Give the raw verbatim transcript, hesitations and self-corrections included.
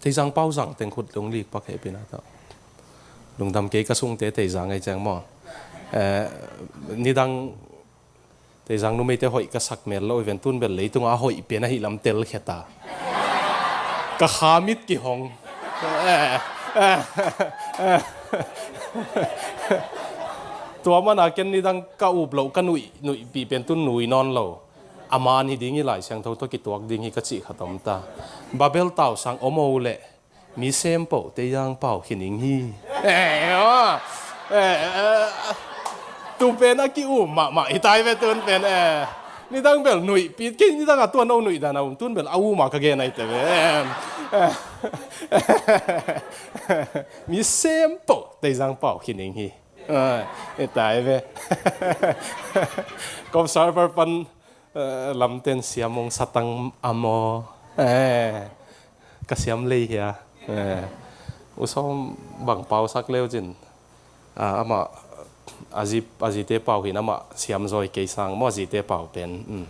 Teizang pau zang teng khut lunglik pak heh pina tawh. Lungdam kei ka sungte Teizang ei ciang maw. Eh, nidang Teizang numeite hoih ka sak mel lo i ven tun bel leitunga a hoih pen ahi lam telkhia ta. Ka kha mit kihong. Eh, eh, eh. Tua mana ken nidang ka up loh ka nuih, nuihpih pen tun nui nawn lo. A man hi ding hi, Lai Siangtho tawh kituak ding hi ka cih khat om ta. Babel tau sang om o leh mi sem poh Teizang pau khin ing hi. Eh, aw. Eh, eh, tu pen a ki-um mahmah hi tai ve tun pen, eh. Nidang bel nuihpih kei, nidang a tua no nuih dan a um, tun bel a um a ka gen ai te ve. Eh, eh. Mi sem poh Teizang pau khin ing hi. Eh, hi tai ve. Kop Server pan, eh, lamten siam ong satang a maw. Eh, ka siam lei hia. Eh, U Sawm bang pau sak leu cin. Ah, amah, a zi, a zite pau hin amah siam zawi kei sang maw, a zite pau pen. Mm.